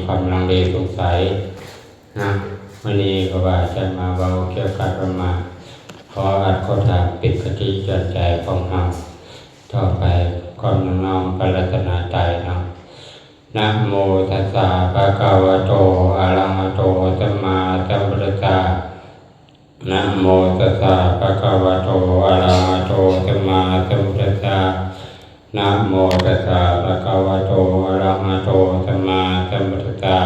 ຄວາມລັງເລສົງໄສນະ. ມື້ນີ້ກໍວ່າຈະມາເວົ້າກ່ຽວກັບທຳມະ ຂໍອາດຂໍຖາມເປັນຄະຕິເຕືອນໃຈຂອງເຮົາ. ຕໍ່ໄປ ຄວາມນອບນ້ອມພະລັດຕະນະໄຕເນາະ. ນະໂມຕັດສະ ພະຄະວະໂຕ ອະລະຫະໂຕ ສຳມາສຳພຸດທັດສະ. ນະໂມຕັດສະ ພະຄະວະໂຕ ອະລະຫະໂຕ ສຳມາສຳພຸດທັດສະ. ນະໂມຕັດສະ ພະຄະວະໂຕ ອະລະຫະໂຕ ສຳມາສຳພຸດທັດສະ.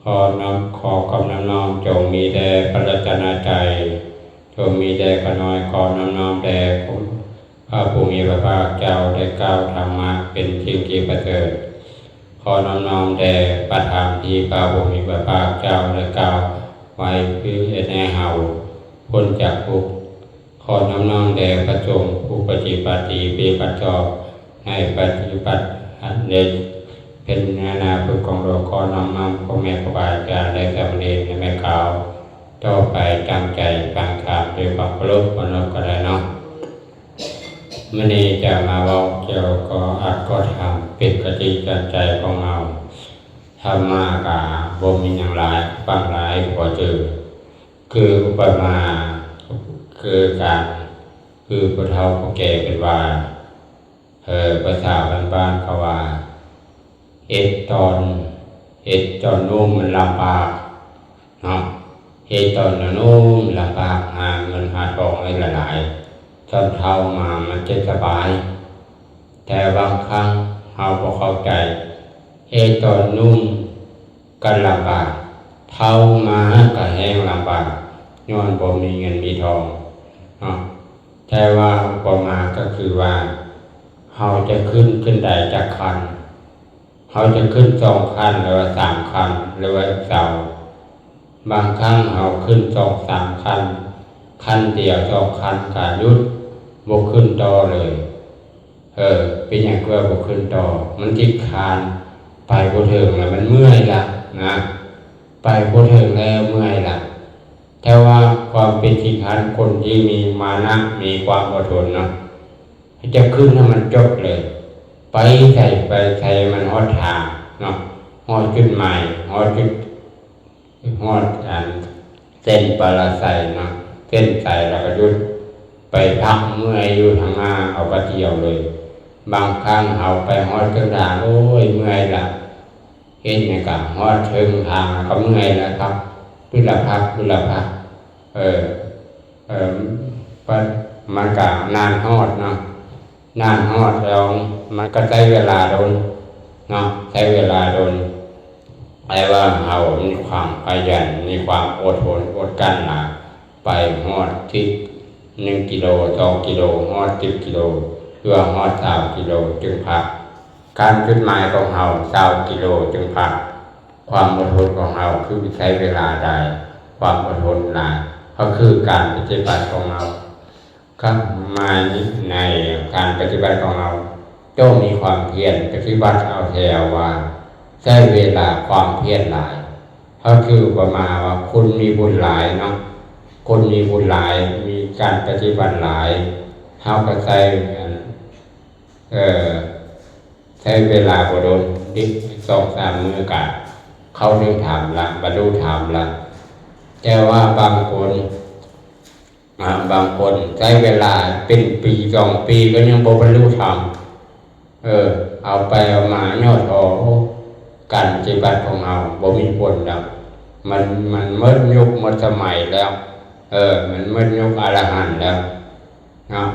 ຂໍນອບ ຂໍຄວາມນອບນ້ອມຈົ່ງມີແດ່ພະລັດຕະນະໄຕ, ຈົ່ງມີແດ່ຂ້ານ້ອຍ ຂໍນອບນ້ອມແດ່ພະຜູ້ມີພະພາກເຈົ້າໄດ້ກ່າວທຳມະເປັນສິ່ງທີ່ປະເສີດ. ຂໍນອບນ້ອມແດ່ພະທຳທີ່ພະຜູ້ມີພະພາກເຈົ້າໄດ້ກ່າວໄວ້ເພື່ອເຮັດໃຫ້ເຮົາພົ້ນຈາກທຸກ. ຂໍນອບນ້ອມແດ່ພະສົງຜູ້ປະຕິບັດດີປະຕິບັດຊອບ ໃຫ້ປະຕິບັດອັນເດດເປັນແນວໜ້າເພື່ອກອງໂລກ. ຂໍນອບນ້ອມພໍ່ແມ່ຄູບາອາຈານ ແລະ ສາມະເນນ ແລະ ແມ່ຂາວ. ຕໍ່ໄປຕັ້ງໃຈຟັງທຳດ້ວຍຄວາມເຄົາລົບເຄົາລົບກໍໄດ້ເນາະ. ມື້ນີ້ຈະມາເວົ້າກ່ຽວກັບ ຂໍອາດຂໍຖາມເປັນຄະຕິເຕືອນໃຈຂອງເຮົາ. ທຳມະກະບໍ່ມີຫຍັງຫຼາຍ ຟັງຫຼາຍບໍ່ຈື່. ຄືອຸປະມາ ຄືການ ຄືຜູ້ເຖົ້າຜູ້ແກ່ເພິ່ນວ່າ ເອີ ພາສາບ້ານໆເຂົາວ່າ ເອັດຕອນ ເອັດຕອນໜຸ່ມມັນລຳບາກເນາະ, ເຮັດຕອນໜຸ່ມລຳບາກ ຫາເງິນຫາທອງໄດ້ຫຼາຍໆ, ຕອນເຖົ້າມາມັນຈະສະບາຍ. ແຕ່ບາງຄັ້ງເຮົາບໍ່ເຂົ້າໃຈ, ເຮັດຕອນໜຸ່ມກໍລຳບາກ, ເຖົ້າມາກໍແຮ່ງລຳບາກ ຍ້ອນບໍ່ມີເງິນມີທອງເນາະ. ແຕ່ວ່າອຸປະມາກໍຄືວ່າ ເຮົາຈະຂຶ້ນ ຂຶ້ນໄດຈັກຂັ້ນ, ເຮົາຈະຂຶ້ນສອງຂັ້ນ ຫຼືວ່າສາມຂັ້ນ ຫຼືວ່າເສົາ. ບາງຄັ້ງເຮົາຂຶ້ນສອງສາມຂັ້ນ, ຂັ້ນດຽວສອງຂັ້ນກໍຢຸດ ບໍ່ຂຶ້ນຕໍ່ເລີຍ. ເອີ ເປັນຫຍັງຄືວ່າບໍ່ຂຶ້ນຕໍ່? ມັນຕິດຄານ, ໄປບໍ່ເຖິງແລ້ວມັນເມື່ອຍລະນະ, ໄປບໍ່ເຖິງແລ້ວເມື່ອຍລະ. ແຕ່ວ່າຄວາມເປັນທີ່ຄັນ ຄົນທີ່ມີມານະ ມີຄວາມອົດທົນເນາະ, ຈະຂຶ້ນໃຫ້ມັນຈົບເລີຍ, ໄປໃສໄປໃສມັນຮອດທາງເນາະ, ຮອດຈຸດໝາຍ ຮອດຈຸດ ຮອດອັນເສັ້ນປະລາໄຊເນາະ, ເສັ້ນໄຊແລ້ວກໍຢຸດ, ໄປພັກເມື່ອຍຢູ່ທາງໜ້າເອົາກະດຽວເລີຍ. ບາງຄັ້ງເຮົາໄປຮອດເຄິ່ງທາງ ໂອ້ຍ ເມື່ອຍລະ, ເຮັດຫຍັງກະຮອດເທິງທາງແລ້ວກໍເມື່ອຍແລ້ວ, ພັກ ປຶດລະພັກ ປຶດລະພັກ ເອີ ເອີ ມັນກະນານຮອດເນາະ, ນານຮອດແລ້ວມັນກະໃຊ້ເວລາດົນເນາະ, ໃຊ້ເວລາດົນ. ແຕ່ວ່າເຮົາມີຄວາມຂະຫຍັນ ມີຄວາມອົດທົນອົດກັ້ນຫຼາຍ, ໄປຮອດສິບ ໜຶ່ງກິໂລ ສອງກິໂລ ຮອດສິບກິໂລ ຫຼືວ່າຮອດຊາວກິໂລຈຶ່ງພັກ. ການຈຸດໝາຍຂອງເຮົາຊາວກິໂລຈຶ່ງພັກ. ຄວາມອົດທົນຂອງເຮົາຄືໃຊ້ເວລາໄດ້, ຄວາມອົດທົນຫຼາຍ ກໍຄືການປະຕິບັດຂອງເຮົາ. ຄວາມໝາຍໃນການປະຕິບັດຂອງເຮົາ ຕ້ອງມີຄວາມພຽນປະຕິບັດເອົາແທ້ເອົາວ່າ, ໃຊ້ເວລາຄວາມພຽນຫຼາຍ. ເຮົາຖືປະມາວ່າຄົນມີບຸນຫຼາຍເນາະ, ຄົນມີບຸນຫຼາຍ ມີການປະຕິບັດຫຼາຍ, ເຮົາກໍໃຊ້ອັນ ເອີ ໃຊ້ເວລາບໍ່ດົນ ເດັກສອງສາມມື້ກະເຂົ້າເຖິງທຳລະ ບັນລຸທຳລະ. ແຕ່ວ່າບາງຄົນ ອາ ບາງຄົນໃຊ້ເວລາເປັນປີສອງປີກໍຍັງບໍ່ບັນລຸທຳ. ເອີ ເອົາໄປເອົາມາຫຍໍ້ທໍ້ ການປະຕິບັດຂອງເຮົາບໍ່ມີຜົນດອກ. ມັນ ມັນໝົດຍຸກໝົດສະໄໝແລ້ວ. ເອີ ມັນໝົດຍຸກອະລະຫັນແລ້ວເນາະ.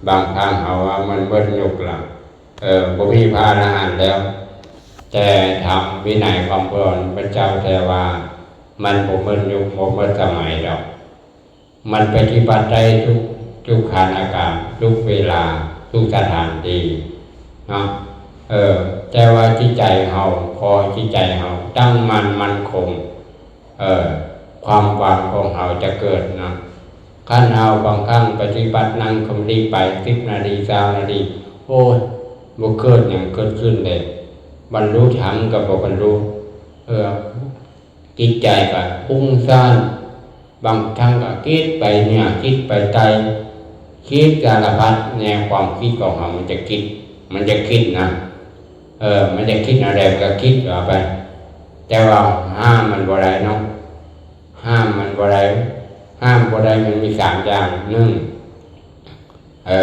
ບາງຄັ້ງເຮົາວ່າມັນໝົດຍຸກລະ, ເອີ ບໍ່ມີພະອະລະຫັນແລ້ວ. ແຕ່ທຳວິໄນຄຳສອນພະເຈົ້າແທ້ວ່າ ມັນບໍ່ໝົດຍຸກ ບໍ່ໝົດສະໄໝດອກ. ມັນປະຕິບັດໄດ້ທຸກ ທຸກສະຖານະການ ທຸກເວລາ ທຸກສະຖານທີ່ເນາະ. ເອີ ແຕ່ວ່າຈິດໃຈເຮົາ ຂໍໃຫ້ຈິດໃຈເຮົາຕັ້ງໝັ້ນໝັ້ນຄົງ, ເອີ ຄວາມຫວັງຂອງເຮົາຈະເກີດເນາະ. ຄັນເຮົາບາງຄັ້ງປະຕິບັດນັ່ງສະມາທິໄປສິບນາທີ ຊາວນາທີ ໂອ້ຍ ບໍ່ເກີດຫຍັງເກີດຂຶ້ນເລີຍ, ບັນລຸທຳກໍບໍ່ບັນລຸ. ເອີ ຈິດໃຈກໍຟຸ້ງສ້ານ, ບາງຄັ້ງກໍຄິດໄປເໜືອ ຄິດໄປໃຕ້, ຄິດສາລະພັດແນວຄວາມຄິດຂອງເຮົາ ມັນຈະຄິດ ມັນຈະຄິດນະ. ເອີ ມັນຢາກຄິດແນວໃດມັນກໍຄິດວ່າໄປ ແຕ່ວ່າຫ້າມມັນບໍ່ໄດ້ເນາະ ຫ້າມມັນບໍ່ໄດ້ ຫ້າມບໍ່ໄດ້ມັນມີສາມຢ່າງ ໜຶ່ງ ເອີ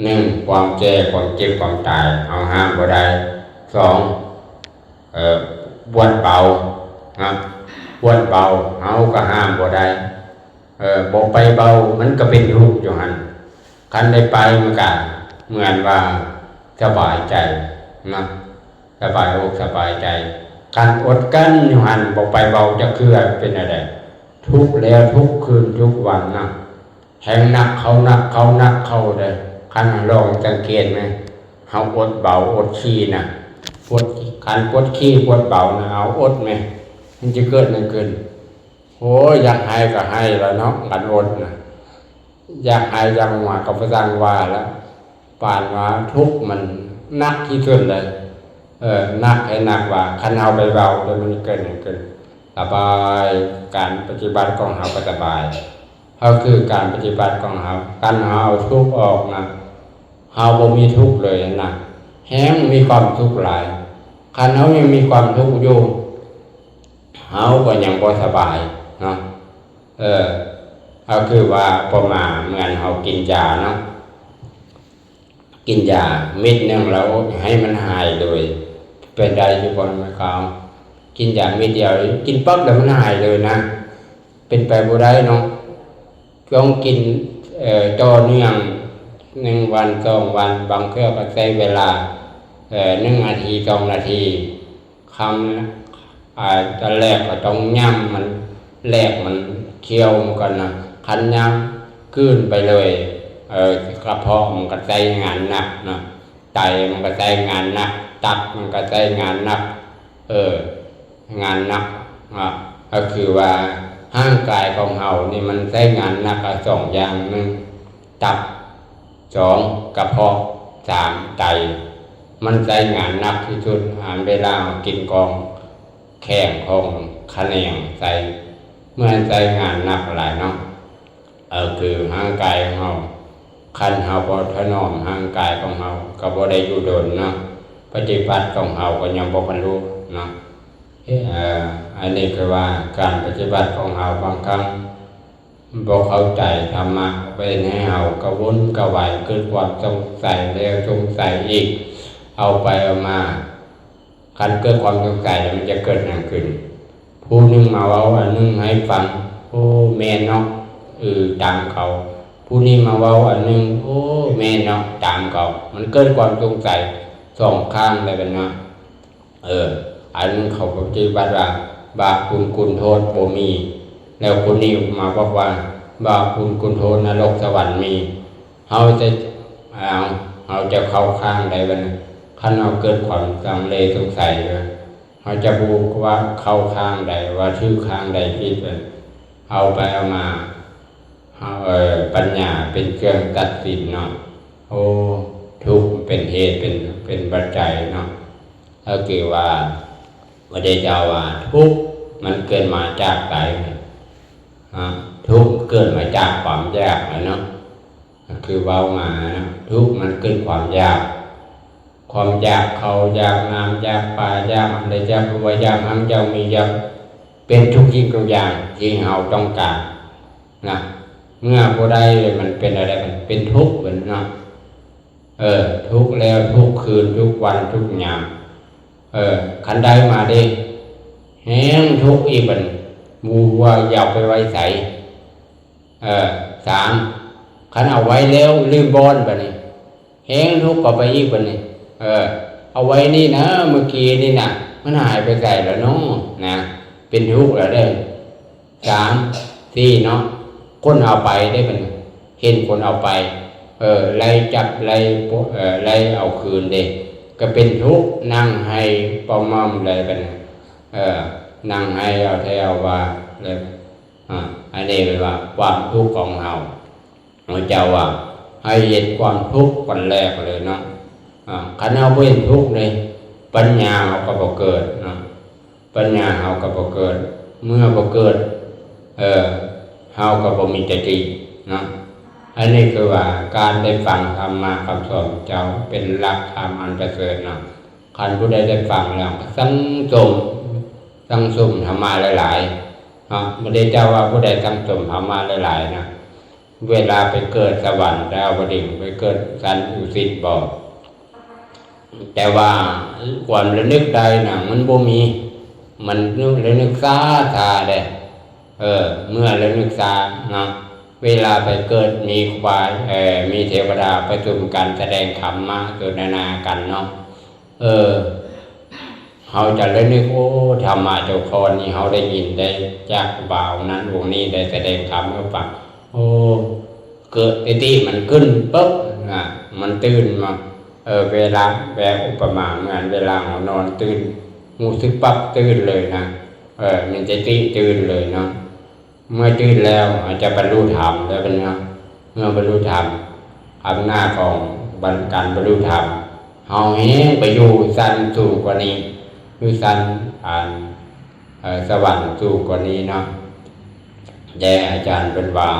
ໜຶ່ງ ຄວາມແກ່ ຄວາມເຈັບ ຄວາມຕາຍ ເຮົາຫ້າມບໍ່ໄດ້ ສອງ ເອີ ປວດເບົານະ ປວດເບົາເຮົາກໍຫ້າມບໍ່ໄດ້ ເອີ ບໍ່ໄປເບົາມັນກໍເປັນທຸກຢູ່ຫັ້ນ ຄັນໄດ້ໄປມັນກະເໝືອນວ່າສະບາຍໃຈນະ ສະບາຍອົກສະບາຍໃຈ ຄັນອົດກັ້ນຢູ່ຫັ້ນບໍ່ໄປເບົາຈັກເທື່ອເປັນແນວໃດ? ທຸກແລ້ວທຸກຄືນທຸກວັນນະ ແຮງໜັກເຂົ້າ ໜັກເຂົ້າ ໜັກເຂົ້າເດ້ ຄັນລອງສັງເກດແມ ເຮົາອົດເບົາອົດຂີ້ນະ ປວດ ຄັນປວດຂີ້ປວດເບົານະ ເຮົາອົດແມ ມັນຈະເກີດຫຍັງຂຶ້ນ? ໂອ້ຍ ຢາກໄຫ້ກໍໄຫ້ລະເນາະ ຄັນອົດນະ ຢາກໄຫ້ຢາກຫົວກໍບໍ່ຊ່າງວ່າລະ ປານວ່າທຸກມັນໜັກທີ່ສຸດເລີຍ ເອີ ໜັກໃຫ້ໜັກວ່າ ຄັນເຮົາໄປເວົ້າແລ້ວມັນເກີດຫຍັງຂຶ້ນ? ສະບາຍ ການປະຕິບັດຂອງເຮົາກໍສະບາຍ ກໍຄືການປະຕິບັດຂອງເຮົາ ຄັນເຮົາເອົາທຸກອອກນະ ເຮົາບໍ່ມີທຸກເລີຍນະ ແຮງມີຄວາມສຸກຫຼາຍ ຄັນເຮົາຍັງມີຄວາມທຸກຢູ່ ເຮົາກໍຍັງບໍ່ສະບາຍເນາະ ເອີ ກໍຄືວ່າປະມານເໝືອນເຮົາກິນຢາເນາະ ກິນຢາເມັດໜຶ່ງແລ້ວໃຫ້ມັນຫາຍເລີຍ ເປັນໄດ້ຢູ່ບໍ່? ແມ່ນເຂົາ ກິນຢາເມັດດຽວ ກິນປັບແລ້ວມັນຫາຍເລີຍນະ ເປັນໄປບໍ່ໄດ້ເນາະ ຕ້ອງກິນ ເອີ ຕໍ່ເນື່ອງ ໜຶ່ງວັນ ສອງວັນ ບາງເທື່ອກໍໃຊ້ເວລາ ເອີ ໜຶ່ງນາທີ ສອງນາທີ ຄຳ ອາ ຕອນແລກກໍຕ້ອງຫຍ້ຳມັນ ແລກມັນ ຄ້ຽວມັນກ່ອນນະ ຄັນຫຍ້ຳກືນໄປເລີຍ ເອີ ກະເພາະມັນກໍໃຊ້ງານໜັກນະ ໄຕມັນກໍໃຊ້ງານໜັກ ຕັບມັນກໍໃຊ້ງານໜັກ ເອີ ງານໜັກເນາະ ກໍຄືວ່າຮ່າງກາຍຂອງເຮົານີ້ມັນໃຊ້ງານໜັກສອງຢ່າງ ໜຶ່ງ ຕັບ ສອງ ກະເພາະ ສາມ ໄຕ ມັນໃຊ້ງານໜັກທີ່ສຸດ ອາ ເວລາເຮົາກິນຂອງແຂງຂອງຂະແໜງໃສ່ ເມື່ອໃຊ້ງານໜັກຫຼາຍເນາະ ກໍຄືຮ່າງກາຍຂອງເຮົາ ຄັນເຮົາບໍ່ຖະໜອມຮ່າງກາຍຂອງເຮົາ ກໍບໍ່ໄດ້ຢູ່ດົນເນາະ ປະຕິບັດຂອງເຮົາກໍຍັງບໍ່ບັນລຸເນາະ ເອີ ອັນນີ້ຄືວ່າການປະຕິບັດຂອງເຮົາບາງຄັ້ງ ບໍ່ເຂົ້າໃຈທຳມະ ເຮັດໃຫ້ເຮົາກະວົນກະວາຍ ເກີດຄວາມສົງໄສແລ້ວສົງໄສອີກ ເອົາໄປເອົາມາ ຄັນເກີດຄວາມສົງໄສແລ້ວມັນຈະເກີດຫຍັງຂຶ້ນ? ຜູ້ໜຶ່ງມາເວົ້າອັນໜຶ່ງໃຫ້ຟັງ ໂອ້ ແມ່ນເນາະ ເອີ ຕາມເຂົາ ຜູ້ນີ້ມາເວົ້າອັນໜຶ່ງ ໂອ້ ແມ່ນເນາະ ຕາມເຂົາ ມັນເກີດຄວາມສົງໄສສອງຂ້າງແລ້ວບັດເນາະ ເອີ ອັນເຂົາປະຕິບັດວ່າບາບບຸນຄຸນໂທດບໍ່ມີ ແລ້ວຄົນນີ້ມາບອກວ່າບາບບຸນຄຸນໂທດນະລົກສະຫວັນມີ ເຮົາຈະ ເອົາ ເຮົາຈະເຂົ້າຂ້າງໃດບັດນີ້? ຄັນເຮົາເກີດຄວາມລັງເລສົງໄສຢູ່ ເຮົາຈະຮູ້ວ່າເຂົ້າຂ້າງໃດ ວ່າຖືກຂ້າງໃດຜິດ ເອົາໄປເອົາມາ ເຮົາ ເອີ ປັນຍາເປັນເຄື່ອງຕັດສິນເນາະ ໂອ້ ທຸກເປັນເຫດ ເປັນ ເປັນປັດໄຈເນາະ ກໍຄືວ່າ ພະເດເຈົ້າວ່າ ທຸກມັນເກີດມາຈາກໃດ? ທຸກເກີດມາຈາກຄວາມຢາກແຫຼະເນາະ ຄືເວົ້າມາເນາະ ທຸກມັນເກີດຄວາມຢາກ ຄວາມຢາກເຂົ້າ ຢາກນ້ຳ ຢາກປາ ຢາກອັນໃດ ຢາກລົວຍ ຢາກຮັ່ງ ຢາກມີ ຢາກເປັນທຸກສິ່ງທຸກຢ່າງທີ່ເຮົາຕ້ອງການນະ ເມື່ອບໍ່ໄດ້ ມັນເປັນອະໄລ? ມັນເປັນທຸກເນາະ ເອີ ທຸກແລ້ວທຸກຄືນ ທຸກວັນທຸກຍາມ ເອີ ຄັນໄດ້ມາເດ້ ແຮງທຸກອີກບັດນີ້ ບໍ່ຮູ້ວ່າຈະເອົາໄປໄວ້ໃສ? ເອີ ສາມ ຄັນເອົາໄວ້ແລ້ວລືມບ່ອນບັດນີ້ ແຮງທຸກເຂົ້າໄປອີກບັດນີ້ ເອີ ເອົາໄວ້ນີ້ນະ ມື້ກີ້ນີ້ນະ ມັນຫາຍໄປໃສລະເນາະ ນະ ເປັນທຸກລະເດີ້ ສາມ ສີ່ ເນາະ ຄົນເອົາໄປເດ້ບັດນີ້ ເຫັນຄົນເອົາໄປ ເອີ ໄລ່ຈັບ ໄລ່ ເອີ ໄລ່ເອົາຄືນເດ້ ກໍເປັນທຸກ ນັ່ງໄຫ້ປ້ອມໝ້ອມເລີຍບັດນີ້ ເອີ ນັ່ງໄຫ້ເອົາແທ້ເອົາວ່າເລີຍ ອາ ອັນນີ້ເອີ້ນວ່າຄວາມທຸກຂອງເຮົາ ພະເຈົ້າວ່າໃຫ້ເຫັນຄວາມທຸກກ່ອນແລກເລີຍເນາະ ອາ ຄັນເຮົາບໍ່ເຫັນທຸກເດ້ ປັນຍາເຮົາກໍບໍ່ເກີດເນາະ ປັນຍາເຮົາກໍບໍ່ເກີດ ເມື່ອບໍ່ເກີດ ເອີ ເຮົາກໍບໍ່ມີສະຕິເນາະ ອັນນີ້ຄືວ່າການໄດ້ຟັງທຳມະຄຳສອນຂອງເຈົ້າເປັນຫຼັກທຳອັນປະເສີດເນາະ. ຄັນຜູ້ໃດໄດ້ຟັງແລ້ວກໍສັງສົມ ສັງສົມທຳມະຫຼາຍໆເນາະ. ພະເດເຈົ້າວ່າຜູ້ໃດສັງສົມທຳມະຫຼາຍໆນະ ເວລາໄປເກີດສະຫວັນດາວະດຶງ ໄປເກີດຊັ້ນດຸສິດບໍ ແຕ່ວ່າຄວາມລະນຶກໄດ້ນະ ມັນບໍ່ມີ ມັນລະນຶກຊ້າໆເດ້. ເອີ ເມື່ອລະນຶກຊ້າເນາະ ເວລາໄປເກີດມີຄວາຍ ເອີ ມີເທວະດາປະຊຸມກັນສະແດງທຳມະສົນທະນາກັນເນາະ. ເອີ ເຮົາຈະລະນຶກ ໂອ້ ທຳມະເຈົ້າຂອງນີ້ເຮົາໄດ້ຍິນໄດ້ຈາກຄູບາອົງນັ້ນອົງນີ້ໄດ້ສະແດງທຳໃຫ້ຟັງ. ໂອ້ ເກີດສະຕິມັນຂຶ້ນປຶບນະ ມັນຕື່ນມາ. ເອີ ເວລາແບບອຸປະມາເໝືອນເວລາເຮົານອນຕື່ນ ຮູ້ສຶກປັບຕື່ນເລີຍນະ. ເອີ ມີສະຕິຕື່ນເລີຍເນາະ. ເມື່ອຕື່ນແລ້ວເຮົາຈະບັນລຸທຳແລ້ວເນາະ. ເມື່ອບັນລຸທຳ ອຳນາດຂອງບັນ ການບັນລຸທຳ ເຮົາແຮ່ງໄປຢູ່ຊັ້ນສູງກວ່ານີ້ ຢູ່ຊັ້ນອັນ ເອີ ສະຫວັນສູງກວ່ານີ້ເນາະ. ແຕ່ອາຈານເພິ່ນວ່າ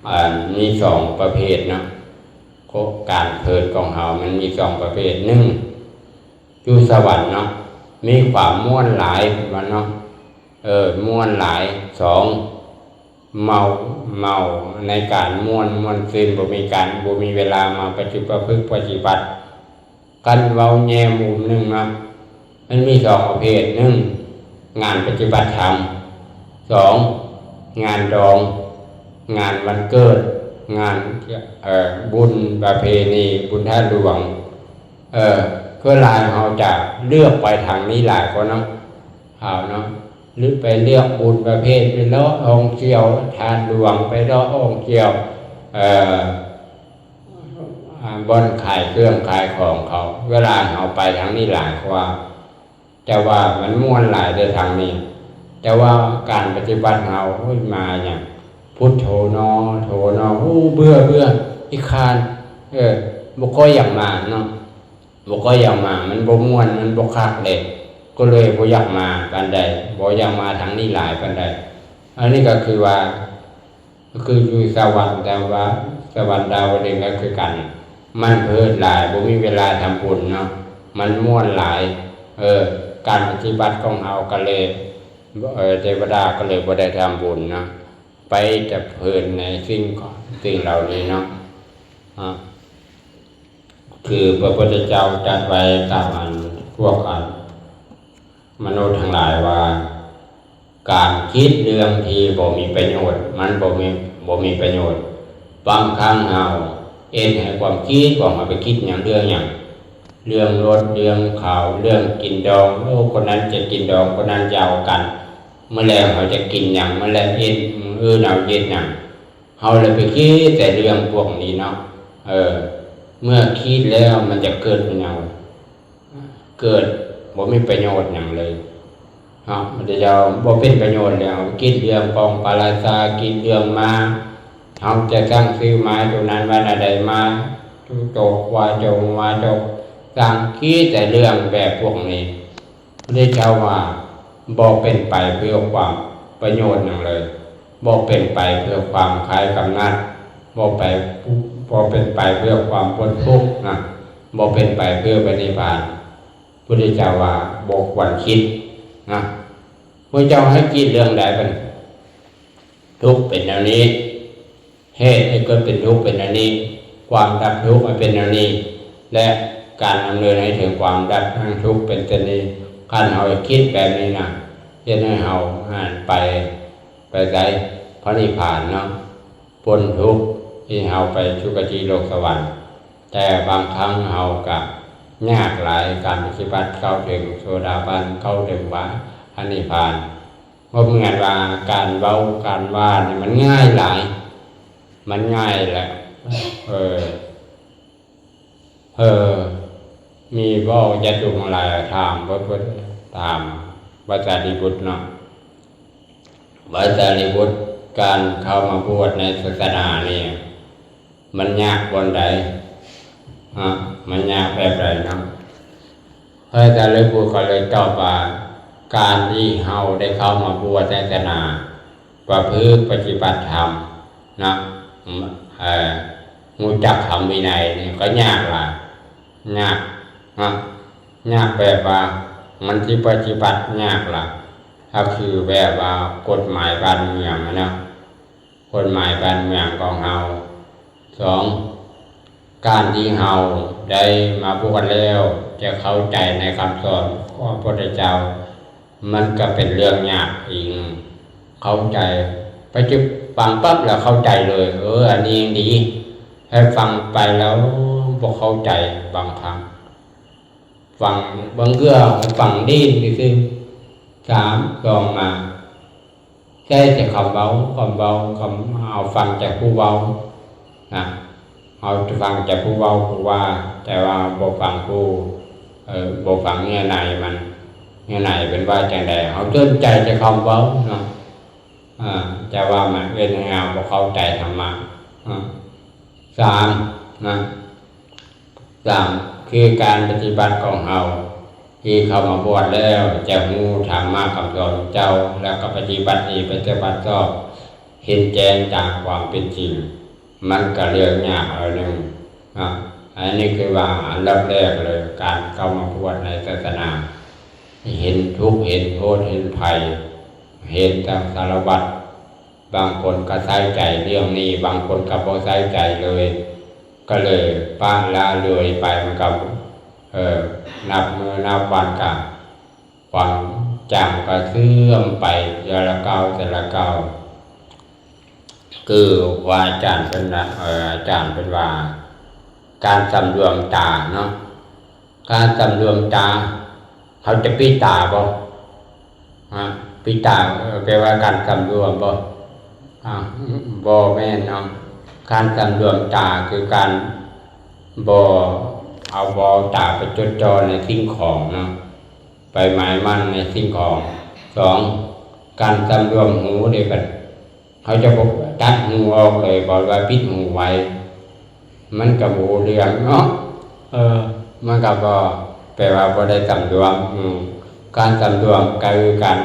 ອັນ ມີສອງປະເພດເນາະ. ໂຄ ການເກີດຂອງເຮົາມັນມີສອງປະເພດ. ໜຶ່ງ ຢູ່ສະຫວັນເນາະ ມີຄວາມມ່ວນຫຼາຍວ່າເນາະ. ເອີ ມ່ວນຫຼາຍ. ສອງ ເມົາ ເມົາໃນການມ່ວນ ມ່ວນຊື່ນ ບໍ່ມີການ ບໍ່ມີເວລາມາປະຈຸປະພຶກປະຕິບັດ. ຄັນເວົ້າແງ່ມຸມໜຶ່ງເນາະ ມັນມີສອງປະເພດ. ໜຶ່ງ ງານປະຕິບັດທຳ. ສອງ ງານດອງ ງານວັນເກີດ ງານ ເອີ ບຸນປະເພນີ ບຸນທາດຫຼວງ. ເອີ ສ່ວນຫຼາຍເຮົາຈະເລືອກໄປທາງນີ້ຫຼາຍກວ່າເນາະ ເຮົາເນາະ ຫຼືໄປເລືອກບຸນປະເພດ ໄປເລາະທ່ອງທ່ຽວທາດຫຼວງ ໄປເລາະທ່ອງທ່ຽວ ເອີ ອາ ບ່ອນຂາຍເຄື່ອງຂາຍຂອງເຂົາ. ສ່ວນຫຼາຍເຮົາໄປທາງນີ້ຫຼາຍກວ່າ ແຕ່ວ່າມັນມ່ວນຫຼາຍເດີທາງນີ້. ແຕ່ວ່າການປະຕິບັດເຮົາ ໂອ້ຍ ມາຫຍັງ ພຸດໂທນໍ ໂທນໍ ໂອ້ ເບື່ອ ເບື່ອ ຂີ້ຄ້ານ ເອີ ບໍ່ຄ່ອຍຢາກມາເນາະ ບໍ່ຄ່ອຍຢາກມາ ມັນບໍ່ມ່ວນ ມັນບໍ່ຄັກເດ້ ກໍເລີຍບໍ່ຢາກມາປານໃດ ບໍ່ຢາກມາທາງນີ້ຫຼາຍປານໃດ. ອັນນີ້ກໍຄືວ່າ ກໍຄືຢູ່ສະຫວັນ ແຕ່ວ່າສະຫວັນດາວະດຶງກໍຄືກັນ ມັນເພີດຫຼາຍ ບໍ່ມີເວລາທຳບຸນເນາະ ມັນມ່ວນຫຼາຍ. ເອີ ການປະຕິບັດຂອງເຮົາກໍເລີຍ ເອີ ເທວະດາກໍເລີຍບໍ່ໄດ້ທຳບຸນເນາະ ໄປແຕ່ເພີນໃນສິ່ງ ສິ່ງເຫຼົ່ານີ້ເນາະ. ອາ ຄືພະພຸດທະເຈົ້າຕັດໄວ້ກັບອັນ ພວກອັນ ມະນຸດທັງຫຼາຍວ່າ ການຄິດເລື່ອງທີ່ບໍ່ມີປະໂຫຍດ ມັນບໍ່ມີ ບໍ່ມີປະໂຫຍດ. ບາງຄັ້ງເຮົາເຮັດໃຫ້ຄວາມຄິດຂອງເຮົາໄປຄິດຫຍັງ ເລື່ອງຫຍັງ ເລື່ອງລົດ ເລື່ອງເຂົາ ເລື່ອງກິນດອງ ໂອ້ ຄົນນັ້ນຈະກິນດອງ ຄົນນັ້ນຈະເອົາກັນ ມື້ແລງເຮົາຈະກິນຫຍັງ ມື້ແລງເຮັດ ມື້ອື່ນເຮົາເຮັດຫຍັງ ເຮົາເລີຍໄປຄິດແຕ່ເລື່ອງພວກນີ້ເນາະ. ເອີ ເມື່ອຄິດແລ້ວມັນຈະເກີດຫຍັງ? ເກີດບໍ່ມີປະໂຫຍດຫຍັງເລີຍເນາະ. ມັນຈະບໍ່ເປັນປະໂຫຍດແລ້ວ ຄິດເລື່ອງປອງປາລາຊາ ຄິດເລື່ອງມ້າ ເຮົາຈະສ້າງຊື້ມ້າໂຕນັ້ນໄວ້ແນວໃດ ມ້າໂຕ ຄວາຍໂຕ ງົວໂຕ ສ້າງ ຄິດແຕ່ເລື່ອງແບບພວກນີ້. ພະເດຊະວ່າບໍ່ເປັນໄປເພື່ອຄວາມປະໂຫຍດຫຍັງເລີຍ, ບໍ່ເປັນໄປເພື່ອຄວາມຄາຍກຳໜັດ, ບໍ່ໄປ ບໍ່ເປັນໄປເພື່ອຄວາມພົ້ນທຸກນະ, ບໍ່ເປັນໄປເພື່ອໄປນິບພານ. ພຸດທະເຈົ້າວ່າບໍ່ຄວນຄິດນະ. ພະເຈົ້າໃຫ້ຄິດເລື່ອງໃດບັດນີ້? ທຸກເປັນແນວນີ້. ເຫດໃຫ້ເກີດເປັນທຸກເປັນອັນນີ້, ຄວາມດັບທຸກໃຫ້ເປັນອັນນີ້ ແລະ ການດຳເນີນໃຫ້ເຖິງຄວາມດັບແຫ່ງທຸກເປັນເຊັ່ນນີ້. ຄັນເຮົາຄິດແບບນີ້ນະ ເຮັດໃຫ້ເຮົາຫັນໄປ ໄປໃສ? ພະນິບພານເນາະ, ພົ້ນທຸກ ທີ່ເຮົາໄປສຸຄະຕິໂລກສະຫວັນ. ແຕ່ບາງຄັ້ງເຮົາກະຍາກຫຼາຍ ການປະຕິບັດເຂົ້າເຖິງໂສດາບັນ ເຂົ້າເຖິງພະນິບພານ. ບໍ່ເໝືອນວ່າການເວົ້າການວ່ານີ້ມັນງ່າຍຫຼາຍ, ມັນງ່າຍແຫຼະ. ເອີ ເອີ ມີເວົ້າ ຍາດໂຍມທັງຫຼາຍຖາມ ເພິ່ນ ເພິ່ນຖາມພະສາລີບຸດເນາະ, ພະສາລີບຸດ ການເຂົ້າມາບວດໃນສາສະໜານີ້ ມັນຍາກບ່ອນໃດ? ເນາະ ມັນຍາກແບບໃດເນາະ? ພະສາລີບຸດກໍເລີຍຕອບວ່າ ການທີ່ເຮົາໄດ້ເຂົ້າມາບວດໃນສາສະໜາ ປະພຶດປະຕິບັດທຳນະ, ເອີ ຮູ້ຈັກທຳວິໄນນີ້ກໍຍາກລະ ຍາກເນາະ ຍາກແບບວ່າມັນຊິປະຕິບັດຍາກລະ ກໍຄືແບບວ່າກົດໝາຍບ້ານເມືອງຫັ້ນນະ ກົດໝາຍບ້ານເມືອງຂອງເຮົາ. ສອງ ການທີ່ເຮົາໄດ້ມາບວດແລ້ວ ຈະເຂົ້າໃຈໃນຄຳສອນຂອງພະພຸດທະເຈົ້າ ມັນກໍເປັນເລື່ອງຍາກອີກ ເຂົ້າໃຈ ໄປຈຶ່ງຟັງປັບແລ້ວເຂົ້າໃຈເລີຍ. ເອີ ອັນນີ້ຍັງດີ ໃຫ້ຟັງໄປແລ້ວບໍ່ເຂົ້າໃຈບາງຄັ້ງ ຟັງບາງເທື່ອຟັງດີ້ຊື່ໆ ສາມ ສອງ ມາ ໃຊ້ແຕ່ຄຳເວົ້າ ຄຳເວົ້າ ຄຳ ເຮົາຟັງແຕ່ຜູ້ເວົ້ານະ ເຮົາຈະຟັງແຕ່ຜູ້ເວົ້າຜູ້ວ່າ ແຕ່ວ່າບໍ່ຟັງຜູ້ ເອີ ບໍ່ຟັງເນື້ອໃນມັນ ເນື້ອໃນເພິ່ນວ່າຈັ່ງໃດ ເຮົາສົນໃຈແຕ່ຄຳເວົ້າເນາະ ອາ ຈະວ່າມັນເຮັດໃຫ້ເຮົາບໍ່ເຂົ້າໃຈທຳມະ ອາ ສາມ ນະ ສາມ ຄືການປະຕິບັດຂອງເຮົາ ທີ່ເຂົ້າມາບວດແລ້ວ ຈະຮູ້ທຳມະຄຳສອນຂອງເຈົ້າ ແລ້ວກໍປະຕິບັດດີ ປະຕິບັດຊອບ ເຫັນແຈ້ງຕາມຄວາມເປັນຈິງ ມັນກໍເລື່ອງຍາກໜ້ອຍໜຶ່ງເນາະ. ອັນນີ້ຄືວ່າອັນດັບແລກເລີຍ ການເຂົ້າມາບວດໃນສາສະໜາ ເຫັນທຸກ ເຫັນໂທດ ເຫັນໄພ ເຫັນທັງສາລະວັດ ບາງຄົນກໍໃສ່ໃຈເລື່ອງນີ້ ບາງຄົນກໍບໍ່ໃສ່ໃຈເລີຍ ກໍເລີຍປະລະເລີຍໄປ ມັນກໍ ເອີ ນັບມື້ນັບວັນກໍ ຄວາມຈຳກໍເສື່ອມໄປເທື່ອລະກ້າວ ເທື່ອລະກ້າວ ຄືວ່າອາຈານເພິ່ນວ່າ ເອີ ອາຈານເພິ່ນວ່າ ການສຳລວມຕາເນາະ ການສຳລວມຕາ ເຮົາຈະປິດຕາບໍ່? ຮະ ປິດຕາ ເອີ ແປວ່າການສຳລວມບໍ່? ອາ ບໍ່ແມ່ນເນາະ ການສຳລວມຕາຄືການບໍ່ເອົາ ບໍ່ເອົາຕາໄປຈົດຈ່ອໃນສິ່ງຂອງເນາະ ໄປໝາຍໝັ້ນໃນສິ່ງຂອງ. ສອງ ການສຳລວມຫູເດ້ບັດ ເຮົາຈະບໍ່ຕັດຫູອອກເລີຍ ບໍ່ວ່າປິດຫູໄວ້ ມັນກໍບໍ່ຮູ້ເລື່ອງເນາະ ເອີ ມັນກໍບໍ່ ແປວ່າບໍ່ໄດ້ສຳລວມ. ອືມ ການສຳລວມກໍຄືການ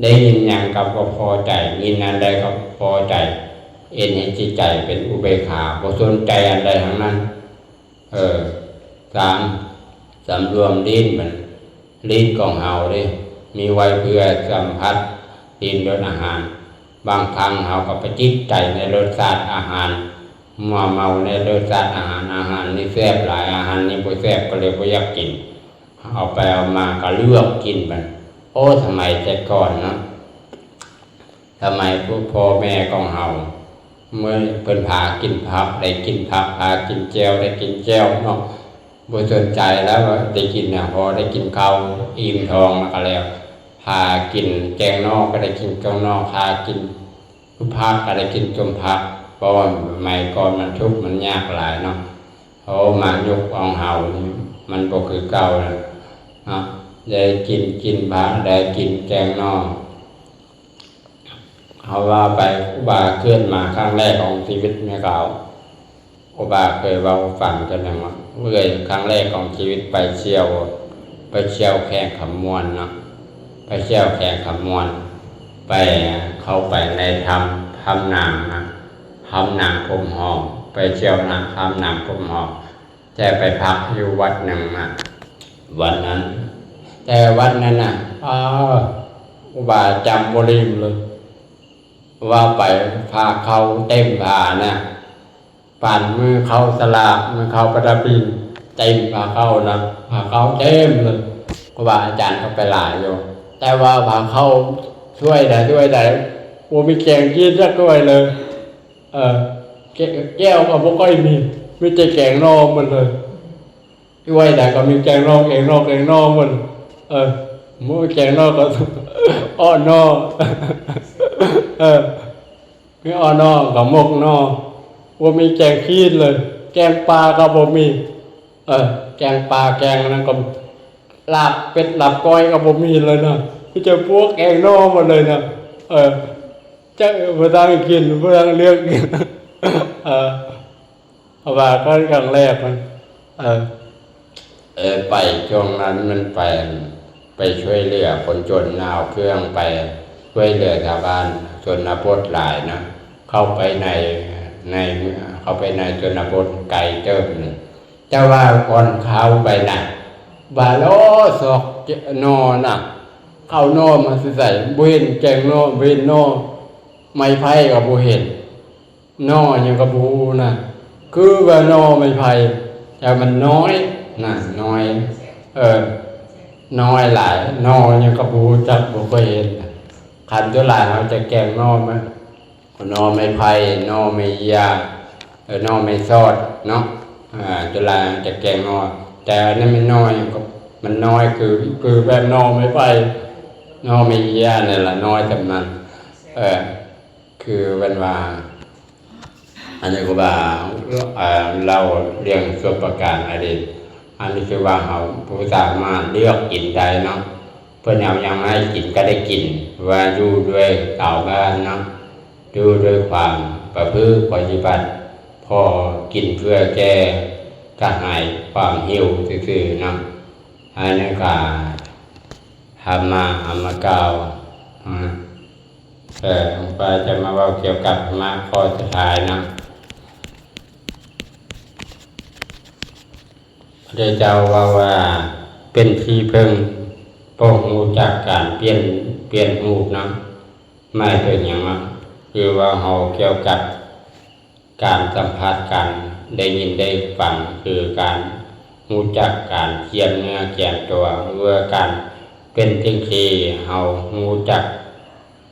ໄດ້ຍິນຫຍັງກໍບໍ່ພໍໃຈ ຍິນອັນໃດກໍບໍ່ພໍໃຈ ເຮັດໃຫ້ຈິດໃຈເປັນອຸເບກຂາ ບໍ່ສົນໃຈອັນໃດທັງນັ້ນ. ເອີ ສາມ ສຳລວມລີ້ນ ມັນ ລີ້ນຂອງເຮົາເດ້ ມີໄວ້ເພື່ອສຳຜັດ ລິ້ນລົດອາຫານ. ບາງຄັ້ງເຮົາກໍໄປຕິດໃຈໃນລົດຊາດອາຫານ ມົວເມົາໃນລົດຊາດອາຫານ ອາຫານນີ້ແຊບຫຼາຍ ອາຫານນີ້ບໍ່ແຊບ ກໍເລີຍບໍ່ຢາກກິນ. ເອົາໄປເອົາມາກໍເລືອກກິນໄປ. ໂອ້ ສະໄໝແຕ່ກ່ອນເນາະ ສະໄໝພວກພໍ່ແມ່ຂອງເຮົາ ເມື່ອເພິ່ນພາກິນຜັກ ໄດ້ກິນຜັກ ພາກິນແຈ່ວ ໄດ້ກິນແຈ່ວເນາະ ບໍ່ສົນໃຈແລ້ວວ່າໄດ້ກິນຫຍັງ ພໍໄດ້ກິນເຂົ້າອີ່ມທ້ອງແລ້ວກໍແລ້ວ ພາກິນແກງໜໍ່ກໍໄດ້ກິນແກງໜໍ່ ພາກິນສົ້ມຜັກກໍໄດ້ກິນສົ້ມຜັກ ເພາະວ່າສະໄໝກ່ອນມັນທຸກມັນຍາກຫຼາຍເນາະ. ເຮົາມາຍຸກຂອງເຮົານີ້ມັນບໍ່ຄືເກົ່າແລ້ວເນາະ ໄດ້ກິນ ກິນຜັກ ໄດ້ກິນແກງໜໍ່. ເຮົາວ່າໄປ ຄູບາເກີດມາຄັ້ງແລກຂອງຊີວິດແມ່ຂາວ ຄູບາເຄີຍເວົ້າໃຫ້ຟັງເທື່ອໜຶ່ງວ່າ ເອີຍ ຄັ້ງແລກຂອງຊີວິດໄປທ່ຽວ ໄປທ່ຽວແຂວງຄຳມ່ວນເນາະ ໄປທ່ຽວແຂວງຄຳມ່ວນ ໄປ ເຂົ້າໄປໃນຖ້ຳ ຖ້ຳນາງນະ ຖ້ຳນາງພົມຫອມ ໄປທ່ຽວນະ ຖ້ຳນາງພົມຫອມ ແຕ່ໄປພັກຢູ່ວັດໜຶ່ງນະ ວັດນັ້ນ ແຕ່ວັດນັ້ນນະ ອ້າວ ຄູບາຈຳບໍ່ລືມເລີຍ ວ່າໄປຜ້າເຂົ້າເຕັມຜ້ານະ ປານມື້ເຂົ້າສະຫຼາກ ມື້ເຂົ້າປະດັບດິນ ເຕັມຜ້າເຂົ້ານະ ຜ້າເຂົ້າເຕັມເລີຍ ຄູບາອາຈານກໍໄປຫຼາຍຢູ່ ແຕ່ວ່າຜ້າເຂົ້າຖ້ວຍໃດຖ້ວຍໃດ ບໍ່ມີແກງກິນຈັກຖ້ວຍເລີຍ. ເອີ ແກ- ແກ້ວກໍບໍ່ຄ່ອຍມີ ມີແຕ່ແກງໜໍ່ໝົດເລີຍ ຖ້ວຍໃດກໍມີແກງໜໍ່ ແກງໜໍ່ ແກງໜໍ່ໝົດ. ເອີ ໝົດແກງໜໍ່ກໍເອາະໜໍ່ ເອີ ມີເອາະໜໍ່ກັບໝົກໜໍ່ ບໍ່ມີແກງຂີດເລີຍ ແກງປາກໍບໍ່ມີ. ເອີ ແກງປາແກງອັນນັ້ນກໍ ລາບເປັດລາບກ້ອຍກໍບໍ່ມີເລີຍເນາະ ມີແຕ່ພວກແກງໜໍ່ໝົດເລີຍເນາະ. ເອີ ຈັກ ເອີ ບໍ່ທັນກິນ ບໍ່ທັນເລືອກກິນ. ເອີ ເພາະວ່າຄັ້ງແລກມັນ ເອີ ເອີ ໄປຊ່ວງນັ້ນມັນໄປ ໄປຊ່ວຍເຫຼືອຄົນຈົນນະ ເອົາເຄື່ອງໄປຊ່ວຍເຫຼືອຊາວບ້ານຊົນນະບົດຫຼາຍນະ ເຂົ້າໄປໃນ ໃນ ເຂົ້າໄປໃນຊົນນະບົດໄກເຕີບໜຶ່ງ. ແຕ່ວ່າກ່ອນເຂົ້າໄປນະ ວ່າລໍຊອກໜໍ່ນະ ເອົາໜໍ່ມາແຕ່ໃສ? ບໍ່ເຫັນແກ່ງໜໍ່ ບໍ່ເຫັນໜໍ່ໄມ້ໄຜ່ກໍບໍ່ເຫັນ. ໜໍ່ຫຍັງກໍບໍ່ຮູ້ນະ ຄືວ່າໜໍ່ໄມ້ໄຜ່ ແຕ່ມັນນ້ອຍນະ ນ້ອຍ ເອີ ນ້ອຍຫຼາຍ. ໜໍ່ຫຍັງກໍບໍ່ຮູ້ຈັກ ບໍ່ເຄີຍເຫັນ. ຄັນສ່ວນຫຼາຍເຮົາຈະແກງໜໍ່ມາ ໜໍ່ໄມ້ໄຜ່ ໜໍ່ໄມ້ເຫຍື່ອ ເອີ ໜໍ່ໄມ້ສອດເນາະ. ອ່າ ສ່ວນຫຼາຍເຮົາຈະແກງໜໍ່ ແຕ່ອັນນັ້ນມັນນ້ອຍ ມັນນ້ອຍ ຄື ຄືແບບໜໍ່ໄມ້ໄຜ່ ໜໍ່ໄມ້ເຫຍື່ອນັ້ນລະ ນ້ອຍສ່ຳນັ້ນ. ເອີ ຄືເພິ່ນວ່າ ອັນນີ້ກໍວ່າ ເອີ ເລົ່າເລື່ອງປະສົບການອະດີດ ອັນນີ້ຄືວ່າເຮົາບໍ່ສາມາດເລືອກກິນໄດ້ເນາະ. ເພິ່ນເອົາຫຍັງມາໃຫ້ກິນກໍໄດ້ກິນ ວ່າຢູ່ດ້ວຍຊາວບ້ານເນາະ ຢູ່ດ້ວຍຄວາມປະພຶກປະຕິບັດ ພໍກິນເພື່ອແກ້ກະຫາຍຄວາມຫິວຊື່ໆເນາະ. ອັນນັ້ນກໍທຳມະເອົາມາກ່າວ ເອີ ຫຼວງຕາຈະມາເວົ້າກ່ຽວກັບທຳມະຂໍ້ສຸດທ້າຍນະ. ພະເຈົ້າເວົ້າວ່າ ເປັນທີ່ເພິ່ງ ບໍ່ຮູ້ຈັກການປ່ຽນ ປ່ຽນຮູບນະ ໝາຍເຖິງຫຍັງນະ? ຄືເວົ້າເຮົາກ່ຽວກັບ ການສຳຜັດ ການໄດ້ຍິນໄດ້ຟັງ ຄືການຮູ້ຈັກການກຽມເນື້ອກຽມຕົວ ຫຼືວ່າການເປັນຈັ່ງຊີ້ ເຮົາຮູ້ຈັກ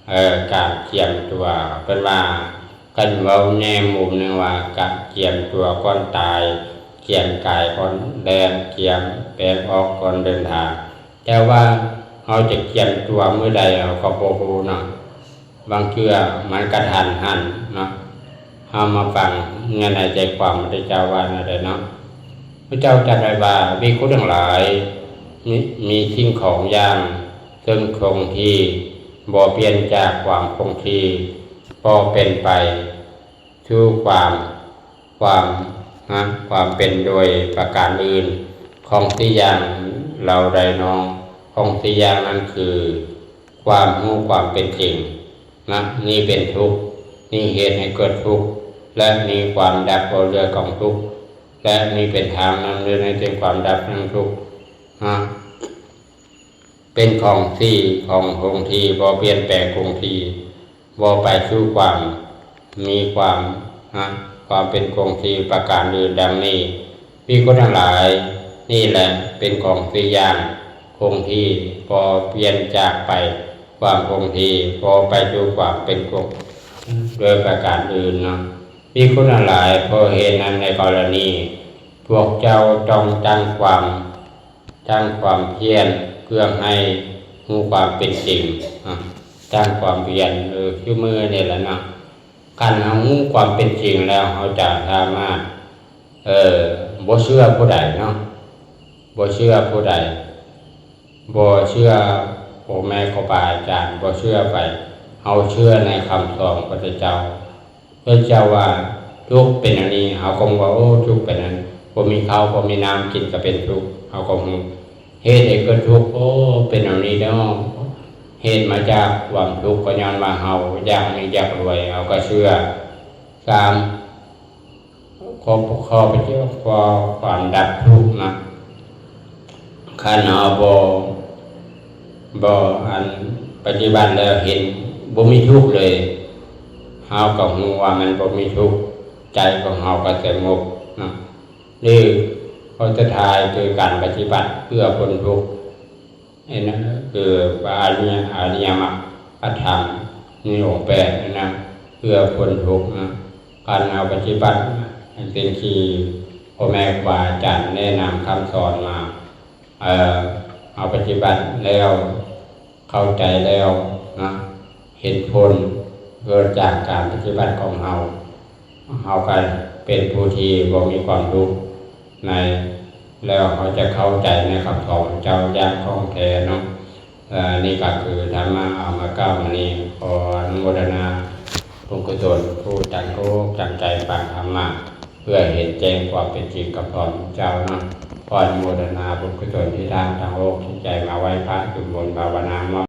ເອີ ການກຽມຕົວ. ເພິ່ນວ່າ ຄັນເວົ້າແງ່ມຸມໜຶ່ງວ່າ ການກຽມຕົວກ່ອນຕາຍ ກຽມກາຍກ່ອນແລ່ນ ກຽມແປງອອກກ່ອນເດີນທາງ. ແຕ່ວ່າເຮົາຈະກຽມຕົວມື້ໃດ ເຮົາກໍບໍ່ຮູ້ເນາະ. ບາງເທື່ອມັນກະທັນຫັນເນາະ. ເຮົາມາຟັງເນື້ອໃນໃຈຄວາມ ພະເຈົ້າວ່າແນວໃດເນາະ. ພະເຈົ້າຕລັດໄວ້ວ່າ ພິກຂຸທັງຫຼາຍ ມີ ມີສິ່ງຂອງຢ່າງເຊິ່ງຄົງທີ່ ບໍ່ປ່ຽນຈາກຄວາມຄົງທີ່ ກໍເປັນໄປສູ່ຄວາມ ຄວາມ ນະ ຄວາມເປັນໂດຍປະການອື່ນ. ຂອງສີ່ຢ່າງເຫຼົ່າໃດນໍ? ຂອງສີ່ຢ່າງນັ້ນຄື ຄວາມຮູ້ຄວາມເປັນຈິງນະ ນີ້ເປັນທຸກ ນີ້ເຮັດໃຫ້ເກີດທຸກ ແລະ ມີຄວາມດັບບໍ່ເຫຼືອຂອງທຸກ ແລະ ນີ້ເປັນທາງນຳເດີນໃຫ້ເຖິງຄວາມດັບແຫ່ງທຸກນະ. ເປັນຂອງທີ່ ຂອງຄົງທີ່ ບໍ່ປ່ຽນແປງຄົງທີ່ ບໍ່ໄປສູ່ຄວາມມີຄວາມ ນະ ຄວາມເປັນຄົງທີ່ປະການອື່ນດັ່ງນີ້. ພິກຂຸທັງຫຼາຍ ນີ້ແຫຼະເປັນຂອງສີ່ຢ່າງຄົງທີ່ ບໍ່ປ່ຽນຈາກໄປຄວາມຄົງທີ່ ບໍ່ໄປສູ່ຄວາມເປັນຄົງໂດຍປະການອື່ນນະ. ພິກຂຸທັງຫຼາຍ ເພາະເຫດນັ້ນໃນກໍລະນີ ພວກເຈົ້າຕ້ອງຕັ້ງຄວາມ ຕັ້ງຄວາມພຽນເພື່ອໃຫ້ຮູ້ຄວາມເປັນຈິງ ອາ ຕັ້ງຄວາມພຽນ ເອີ ຄືມື້ນີ້ແຫຼະເນາະ. ຄັນເຮົາຮູ້ຄວາມເປັນຈິງແລ້ວ ເຮົາຈະສາມາດ ເອີ ບໍ່ເຊື່ອຜູ້ໃດເນາະ ບໍ່ເຊື່ອຜູ້ໃດ ບໍ່ເຊື່ອພໍ່ແມ່ຄູບາອາຈານ ບໍ່ເຊື່ອໃຜ ເຮົາເຊື່ອໃນຄຳສອນຂອງພະເຈົ້າ. ພະເຈົ້າວ່າທຸກເປັນອັນນີ້ ເຮົາກໍຮູ້ວ່າ ໂອ້ ທຸກເປັນອັນ ບໍ່ມີເຂົ້າ ບໍ່ມີນ້ຳກິນກໍເປັນທຸກ ເຮົາກໍຮູ້ ເຫດໃຫ້ເກີດທຸກ ໂອ້ ເປັນອັນນີ້ເນາະ ເຫດມາຈາກຄວາມທຸກ ກໍຍ້ອນວ່າເຮົາຢາກມີຢາກລວຍ ເຮົາກໍເຊື່ອ. ສາມ ຂໍ້ ຂໍ້ປະຕິບັດ ຂໍ້ ຄວາມດັບທຸກນະ ຄັນເຮົາບໍ່ ບໍ່ ອັນ ປະຕິບັດແລ້ວເຫັນບໍ່ມີທຸກເລີຍ ເຮົາກໍຮູ້ວ່າມັນບໍ່ມີທຸກ ໃຈຂອງເຮົາກໍສະຫງົບນະ. ຫຼື ຂໍ້ສຸດທ້າຍຄືການປະຕິບັດເພື່ອພົ້ນທຸກ ອັນນັ້ນຄືອະລິຍະ ອະລິຍະມັກ ອະທຳ ມີອົງແປດນັ້ນນະ ເພື່ອພົ້ນທຸກນະ. ການເຮົາປະຕິບັດໃນສິ່ງທີ່ພໍ່ແມ່ຄູບາອາຈານແນະນຳຄຳສອນມາ ເອີ ເຮົາປະຕິບັດແລ້ວ ເຂົ້າໃຈແລ້ວນະ ເຫັນຜົນເກີດຈາກການປະຕິບັດຂອງເຮົາ ເຮົາກໍເປັນຜູ້ທີ່ບໍ່ມີຄວາມທຸກໃນ ແລ້ວເຮົາຈະເຂົ້າໃຈໃນຄຳສອນຂອງເຈົ້າຢ່າງຂອງແທ້ເນາະ. ເອີ ນີ້ກໍຄືທຳມະເອົາມາກ່າວມື້ນີ້ ຂໍອະນຸໂມທະນາບຸນກຸສົນຜູ້ຕັ້ງອົກຕັ້ງໃຈຟັງທຳມະ ເພື່ອເຫັນແຈ້ງຄວາມເປັນຈິງກັບພອນເຈົ້ານະ. ຂໍອະນຸໂມທະນາບຸນກຸສົນທີ່ທ່ານຕັ້ງອົກຕັ້ງໃຈມາໄຫວ້ພະ ສວດມົນພາວະນາ ມອບ